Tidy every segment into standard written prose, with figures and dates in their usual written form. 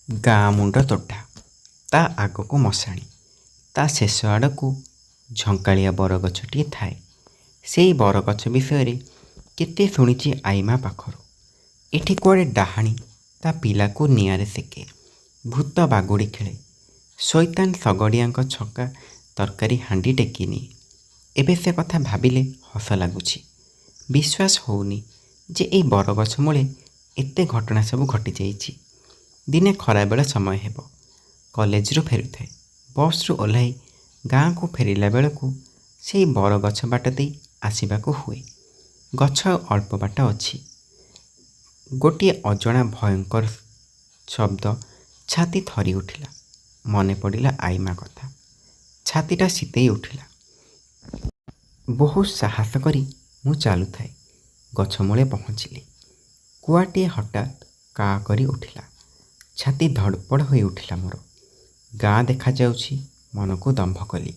ଗାଁ ମୁଣ୍ଡ ତୋଟା, ତା ଆଗକୁ ମଶାଣି, ତା ଶେଷ ଆଡ଼କୁ ଝଙ୍କାଳିଆ ବରଗଛଟିଏ ଥାଏ। ସେଇ ବରଗଛ ବିଷୟରେ କେତେ ଶୁଣିଛି ଆଈମା ପାଖରୁ। ଏଠି କୁଆଡ଼େ ଡାହାଣୀ ତା ପିଲାକୁ ନିଆଁରେ ସେକେ, ଭୂତ ବାଗୁଡ଼ି ଖେଳେ, ଶଇତାନ ଶଗଡ଼ିଆଙ୍କ ଛକା ତରକାରୀ ହାଣ୍ଡି ଟେକିନିଏ। ଏବେ ସେ କଥା ଭାବିଲେ ହସ ଲାଗୁଛି। ବିଶ୍ୱାସ ହେଉନି ଯେ ଏଇ ବରଗଛ ମୂଳେ ଏତେ ଘଟଣା ସବୁ ଘଟିଯାଇଛି। ଦିନେ ଖରାବେଳ ସମୟ ହେବ। କଲେଜରୁ ଫେରୁଥାଏ। ବସ୍ରୁ ଓହ୍ଲାଇ ଗାଁକୁ ଫେରିଲା ବେଳକୁ ସେଇ ବରଗଛ ବାଟ ଦେଇ ଆସିବାକୁ ହୁଏ। ଗଛ ଆଉ ଅଳ୍ପ ବାଟ ଅଛି। ଗୋଟିଏ ଅଜଣା ଭୟଙ୍କର ଶବ୍ଦ ଛାତି ଥରି ଉଠିଲା। ମନେ ପଡ଼ିଲା ଆଈମା କଥା। ଛାତିଟା ଶୀତେଇ ଉଠିଲା। ବହୁତ ସାହସ କରି ମୁଁ ଚାଲୁଥାଏ। ଗଛ ମୂଳେ ପହଞ୍ଚିଲି। କୁଆଟିଏ ହଠାତ୍ କା କରି ଉଠିଲା। ଛାତି ଧଡ଼ପଡ଼ ହୋଇ ଉଠିଲା ମୋର। ଗାଁ ଦେଖାଯାଉଛି, ମନକୁ ଦମ୍ଭ କଲି।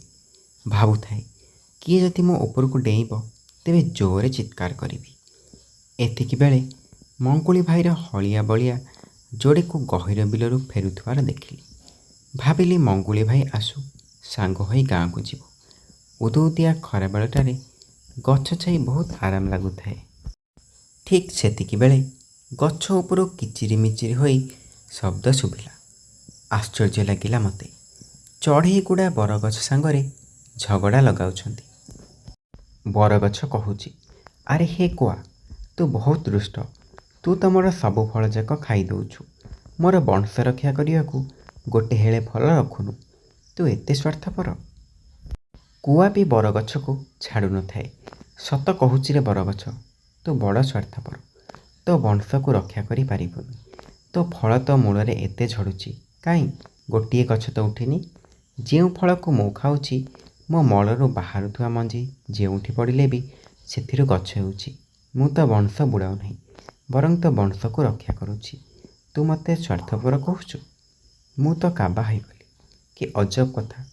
ଭାବୁଥାଏ, କିଏ ଯଦି ମୋ ଉପରକୁ ଡେଇଁବ ତେବେ ଜୋରରେ ଚିତ୍କାର କରିବି। ଏତିକିବେଳେ ମଙ୍ଗୁଳି ଭାଇର ହଳିଆ ବଳିଆ ଯୋଡ଼ିକୁ ଗହୀର ବିଲରୁ ଫେରୁଥିବାର ଦେଖିଲି। ଭାବିଲି ମଙ୍ଗୁଳି ଭାଇ ଆସୁ, ସାଙ୍ଗ ହୋଇ ଗାଁକୁ ଯିବୁ। ଉଦୁଉଦିଆ ଖରାବେଳଟାରେ ଗଛ ଛାଇ ବହୁତ ଆରାମ ଲାଗୁଥାଏ। ଠିକ୍ ସେତିକିବେଳେ ଗଛ ଉପରୁ କିଚିରିମିଚିରି ହୋଇ ଶବ୍ଦ ଶୁଭିଲା। ଆଶ୍ଚର୍ଯ୍ୟ ଲାଗିଲା ମୋତେ। ଚଢ଼େଇଗୁଡ଼ା ବରଗଛ ସାଙ୍ଗରେ ଝଗଡ଼ା ଲଗାଉଛନ୍ତି। ବରଗଛ କହୁଛି, ଆରେ ହେ କୁଆ, ତୁ ବହୁତ ଦୁଷ୍ଟ। ତୁ ତ ମୋର ସବୁ ଫଳଯାକ ଖାଇ ଦେଉଛୁ। ମୋର ବଂଶ ରକ୍ଷା କରିବାକୁ ଗୋଟେ ହେଳେ ଫଳ ରଖୁନୁ। ତୁ ଏତେ ସ୍ୱାର୍ଥପର। କୁଆ ବି ବରଗଛକୁ ଛାଡ଼ୁନଥାଏ। ସତ କହୁଛିରେ ବରଗଛ, ତୁ ବଡ଼ ସ୍ୱାର୍ଥପର। ତୋ ବଂଶକୁ ରକ୍ଷା କରି ପାରିବୁନି। ତୋ ଫଳ ତ ମୂଳରେ ଏତେ ଝଡ଼ୁଛି, କାହିଁ ଗୋଟିଏ ଗଛ ତ ଉଠିନି। ଯେଉଁ ଫଳକୁ ମୁଁ ଖାଉଛି, ମୋ ମଳରୁ ବାହାରୁଥିବା ମଞ୍ଜି ଯେଉଁଠି ପଡ଼ିଲେ ବି ସେଥିରୁ ଗଛ ହେଉଛି। ମୁଁ ତ ବଂଶ ବୁଡ଼ାଉ ନାହିଁ, ବରଂ ତୋ ବଂଶକୁ ରକ୍ଷା କରୁଛି। ତୁ ମୋତେ ସ୍ୱାର୍ଥପର କହୁଛୁ? ମୁଁ ତ କାବା ହୋଇଗଲି। କି ଅଜବ କଥା!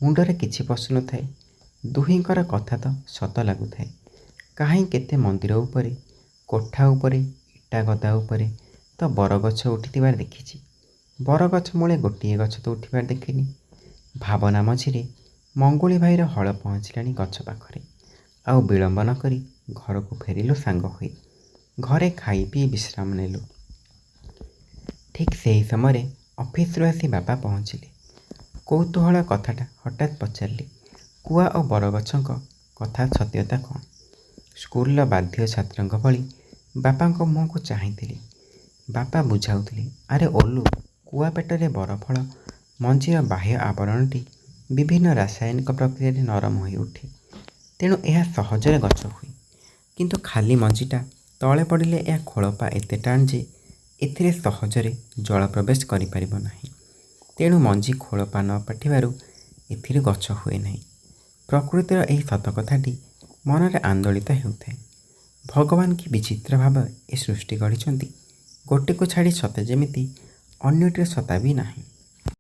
ମୁଣ୍ଡରେ କିଛି ପଶୁନଥାଏ। ଦୁହିଁଙ୍କର କଥା ତ ସତ ଲାଗୁଥାଏ। କାହିଁ କେତେ ମନ୍ଦିର ଉପରେ, କୋଠା ଉପରେ, ଇଟା ଗଦା ଉପରେ ତ ବରଗଛ ଉଠିଥିବାର ଦେଖିଛି। ବରଗଛ ମୂଳେ ଗୋଟିଏ ଗଛ ତ ଉଠିବାର ଦେଖିନି। ଭାବନା ମଝିରେ ମଙ୍ଗୁଳି ଭାଇର ହଳ ପହଞ୍ଚିଲାଣି ଗଛ ପାଖରେ। ଆଉ ବିଳମ୍ବ ନ କରି ଘରକୁ ଫେରିଲୁ ସାଙ୍ଗ ହୋଇ। ଘରେ ଖାଇ ପିଇ ବିଶ୍ରାମ ନେଲୁ। ଠିକ୍ ସେହି ସମୟରେ ଅଫିସରୁ ଆସି ବାପା ପହଞ୍ଚିଲେ। କୌତୂହଳ କଥାଟା ହଠାତ୍ ପଚାରିଲି, କୁଆ ଓ ବରଗଛଙ୍କ କଥା ସତ୍ୟତା କ'ଣ? ସ୍କୁଲର ବାଧ୍ୟ ଛାତ୍ରଙ୍କ ଭଳି ବାପାଙ୍କ ମୁହଁକୁ ଚାହିଁଥିଲି। ବାପା ବୁଝାଉଥିଲେ, ଆରେ ଓଲୁ, କୁଆ ପେଟରେ ବରଫଳ ମଞ୍ଜିର ବାହ୍ୟ ଆବରଣଟି ବିଭିନ୍ନ ରାସାୟନିକ ପ୍ରକ୍ରିୟାରେ ନରମ ହୋଇଉଠେ। ତେଣୁ ଏହା ସହଜରେ ଗଛ ହୁଏ। କିନ୍ତୁ ଖାଲି ମଞ୍ଜିଟା ତଳେ ପଡ଼ିଲେ ଏହା ଖୋଳପା ଏତେ ଟାଣ ଯେ ଏଥିରେ ସହଜରେ ଜଳ ପ୍ରବେଶ କରିପାରିବ ନାହିଁ। ତେଣୁ ମଞ୍ଜି ଖୋଳପା ନ ଫାଟିବାରୁ ଏଥିରୁ ଗଛ ହୁଏ ନାହିଁ। ପ୍ରକୃତିର ଏହି ସତ କଥାଟି ମନରେ ଆନ୍ଦୋଳିତ ହେଉଥାଏ। ଭଗବାନ କି ବିଚିତ୍ର ଭାବେ ଏ ସୃଷ୍ଟି ଗଢ଼ିଛନ୍ତି! ଗୋଟିକୁ ଛାଡ଼ି ସତେ ଯେମିତି ଅନ୍ୟଟିର ସତ୍ତା ବି ନାହିଁ।